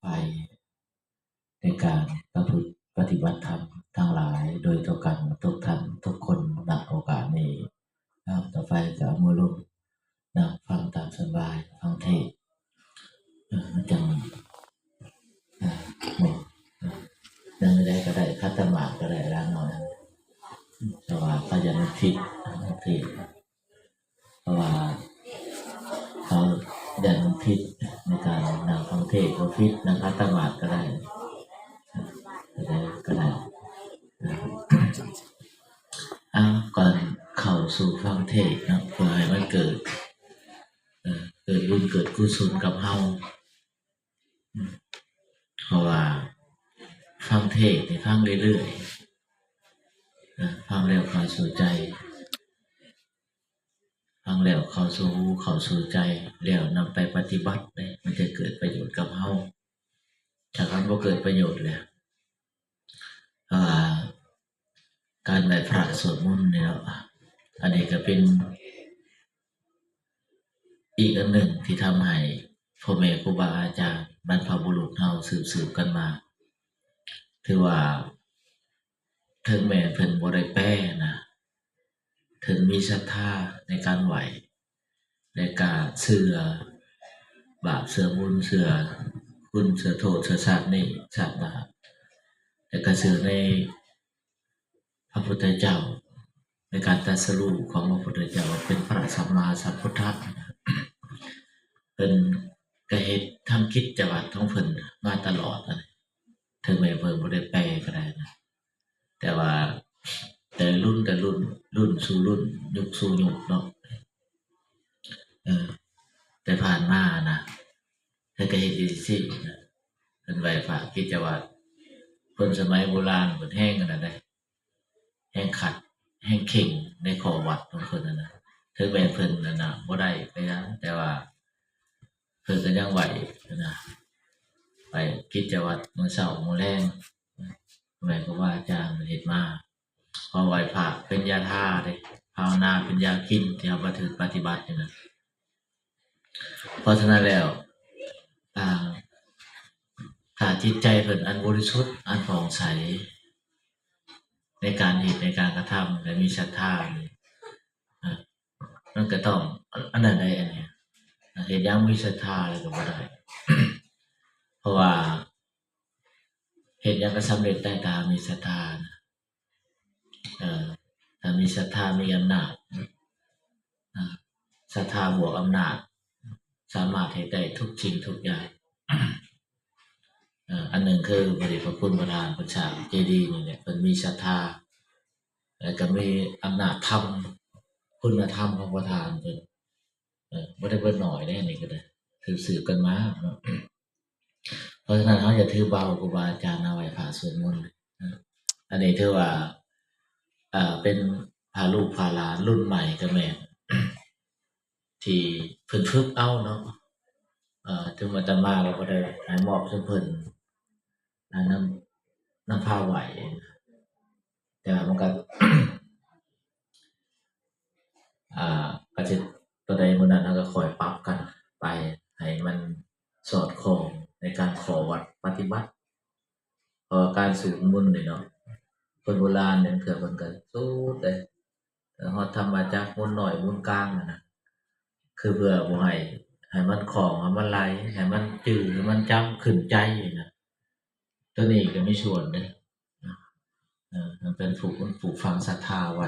ໄປໃນການປະພຶດປະຕິບັດທຳທັງຫຼາຍໂດຍທົ່ວກັນທຸກທ່ານທຸກຄົນ ນະໂອກາດນີ້. ເອົາ ຕໍ່ໄປກໍເອົາມືລົງ ນັ່ງຟັງຕາມສະບາຍ ຟັງເທດ ເອີ ມັນຈັ່ງ ເອີ ບໍ່ ເອີ ນັ່ງໃດກໍໄດ້ ຂັດຕະໝາດກໍໄດ້ລະເນາະ ເພາະວ່າເຂົາຢ້ານມັນຜິດ ເພາະວ່າເຂົາຢ້ານມັນຜິດ ໃນການນັ່ງຟັງເທດກໍຜິດ ນັ່ງຂັດຕະໝາດກໍໄດ້ ກໍໄດ້ ກໍໄດ້. ເອົາ ກ່ອນເຂົ້າສູ່ຟັງເທດເນາະ ເພື່ອໃຫ້ມັນເກີດ ເອີ ເກີດບຸນເກີດກຸສົນກັບເຮົາ ເພາະວ່າຟັງເທດນີ້ຟັງເລື້ອຍໆ ເອີ ຟັງແລ້ວເຂົ້າສູ່ໃຈ ຟັງແລ້ວເຂົ້າສູ່ຫູເຂົ້າສູ່ໃຈ ແລ້ວນຳໄປປະຕິບັດເດ້ ມັນຈະເກີດປະໂຫຍດກັບເຮົາ. ຖ້າມັນບໍ່ເກີດປະໂຫຍດແລ້ວ ເພາະວ່າການໄຫວ້ພະສວດມົນນີ້ເນາະ ອັນນີ້ກໍເປັນອີກອັນໜຶ່ງທີ່ທຳໃຫ້ພໍ່ແມ່ຄູບາອາຈານ ບັນພະບຸລຸດເຮົາສືບໆກັນມາ ຖືວ່າເຖິງແມ່ນເພິ່ນບໍ່ໄດ້ແປນະ ເຖິງມີສັດທາໃນການໄຫວ້ ແລະກະເຊື່ອບາບ ເຊື່ອບຸນ ເຊື່ອຄຸນ ເຊື່ອໂທດ ເຊື່ອຊາດນີ້ຊາດໜ້າ ແລະກະເຊື່ອໃນພະພຸດທະເຈົ້າ ໃນການຕັດສະຮູ້ຂອງພະພຸດທະເຈົ້າວ່າເປັນພະສຳມາສຳພຸດທະ ເພິ່ນກະເຮັດທຳກິດຈະວັດຂອງເພິ່ນມາຕະຫຼອດ ເຖິງແມ່ນເພິ່ນບໍ່ໄດ້ແປກໍໄດ້ນະ. ແຕ່ວ່າແຕ່ລຸ້ນແຕ່ລຸ້ນ ລຸ້ນສູ່ລຸ້ນ ຍຸກສູ່ຍຸກເນາະ ເອີ ແຕ່ຜ່ານມານະ ເພິ່ນກໍເຮັດຢູ່ຈັ່ງຊີ້ນະ ເພິ່ນໄຫວ້ພະກິດຈະວັດ ຄົນສະໄໝໂບລານເພິ່ນແຮງອັນນັ້ນເດ້ ແຮງຂັດ ແຮງເຄັ່ງໃນຂໍ້ວັດຂອງເພິ່ນຫັ້ນນະ ເຖິງແມ່ນເພິ່ນນັ້ນນະບໍ່ໄດ້ກໍຢ່າ ແຕ່ວ່າເພິ່ນກໍຍັງໄຫວ້ນະ ໄຫວ້ກິດຈະວັດມື້ເຊົ້າມື້ແລງ ແມ່ນຄູບາອາຈານເຮັດມາ ເພາະໄຫວ້ພະເປັນຢາທາເດ້ ພາວະນາເປັນຢາກິນ ທີ່ເຮົາປະພຶດປະຕິບັດນີ້ນະ. ເພາະສະນັ້ນແລ້ວ ອ່າ ຖ້າຈິດໃຈເພິ່ນອັນບໍລິສຸດ ອັນຜ່ອງໃສ ໃນການເຮັດ ໃນການກະທຳ ແລະມີສັດທານີ້ ອາ ມັນກໍຕ້ອງ ອັນ ອັນນັ້ນໄດ໋ ອັນນີ້ ເຮັດຫຍັງມີສັດທາແລ້ວກໍບໍ່ໄດ້ ເພາະວ່າ ເຮັດຫຍັງກໍສຳເລັດໄດ້ຖ້າມີສັດທານະ ເອີ ຖ້າມີສັດທາມີອຳນາດ ອາ ສັດທາບວກອຳນາດ ສາມາດເຮັດໄດ້ທຸກສິ່ງທຸກຢ່າງ. ເອີ ອັນໜຶ່ງຄືພະເດດພະຄຸນປະທານເພິ່ນສ້າງເຈດີນີ້ແຫຼະ ເພິ່ນມີສັດທາ ແລ້ວກໍມີອຳນາດທຳ ຄຸນນະທຳຂອງປະທານເພິ່ນ ເອີ ບໍ່ໄດ້ເບິດໜ້ອຍເດ້ ອັນນີ້ກໍໄດ້ ສືບໆກັນມາເນາະ. ເພາະສະນັ້ນເຮົາຢ່າຖືເບົາ ຄູບາອາຈານມາໄຫວ້ພະສວດມົນ ເອີ ອັນນີ້ຖືວ່າ ເອີ ເປັນພະລູກພະຫຼານລຸ້ນໃໝ່ກໍແມ່ນ ທີ່ເພິ່ນຝຶກເອົາເນາະ ເອີ ເຖິງອາດຕະມາກໍບໍ່ໄດ້ໃຫ້ມອບໃຫ້ເພິ່ນ ນຳ ນຳພາໄຫວ້ ແຕ່ວ່າມັນກໍ ອ່າ ກໍຊິ ຕົວໃດມື້ນັ້ນເຮົາກໍຄ່ອຍປັບກັນໄປ ໃຫ້ມັນສອດຄ່ອງໃນການຂໍວັດປະຕິບັດ. ເພາະວ່າການສູດມົນນີ້ເນາະ ຄົນໂບລານນີ້ ເທື່ອເພິ່ນກໍສູດເດ້ ຮອດທຳມະຈັກ ມົນນ້ອຍ ມົນກາງຫັ້ນນະ ຄືເພື່ອບໍ່ໃຫ້ ໃຫ້ມັນຄ່ອງ ໃຫ້ມັນໄຫຼ ໃຫ້ມັນຈື່ ໃຫ້ມັນຈຳຂຶ້ນໃຈນະ. ຕົວນີ້ກໍມີສ່ວນເດ້ ເອີ ມັນເປັນຜູກ ຜູກຝັງສັດທາໄວ້